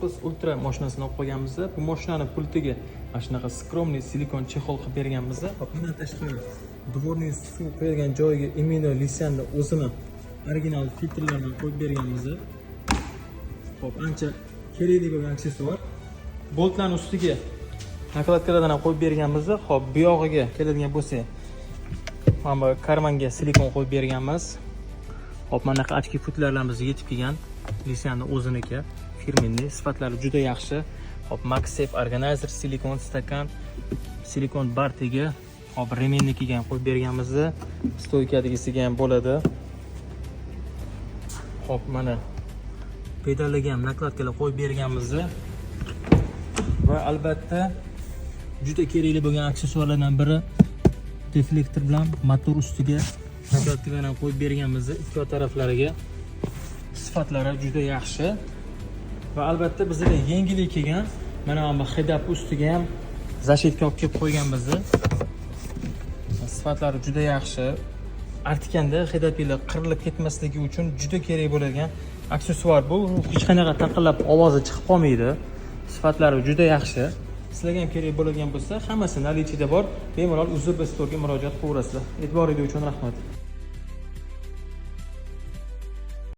Compass Ultra mashinasini olib qo'yganmiz. Bu mashinani pultiga mana shunaqa скромный silikon чехол qilib berganmiz. Hop, bundan tashqari дворный suv qo'yilgan joyiga именно Lisianni o'zini original filtrlardan qo'yib berganmiz. Hop, ancha kerakli bo'lgan aksessuar. Boltlarni ustiga накладка lardan ham qo'yib berganmiz. Hop, bu yog'iga keladigan bo'lsak, mana bu карман ga silikon qo'yib berganmiz. Hop, mana bunaqa очки futlярlarimiz yetib kelgan. Lisianni o'ziniki, фирменный, sifatlari juda yaxshi. Hop, MagSafe organizer, silikon stakan, silikon bartigi, hop, ремень nikiga ham qo'yib berganmiz. Стойка dagisiga ham bo'ladi. Hop, mana pedaliga ham накладка lar qo'yib berganmiz. Va albatta juda kerakli bo'lgan aksessuarlardan biri deflektor bilan motor ustiga накладка lar ham qo'yib berganmiz ikki taraflariga. Sifatlari juda yaxshi. Va albatta bizda yengillik kelgan. Mana bu head-up ustiga ham защитка olib kelib qo'yganmiz. Sifatlari juda yaxshi. Artganda head-upinglar qirilib ketmasligi uchun juda kerak bo'ladigan aksessuar bu. Hech qanaqa taqillab ovozi chiqib qolmaydi. Sifatlari juda yaxshi. Sizlarga ham kerak bo'ladigan bo'lsa, hammasi наличие da bor. Bemalol UZB Store'ga murojaat qilaverasizlar. E'tiboringiz uchun rahmat.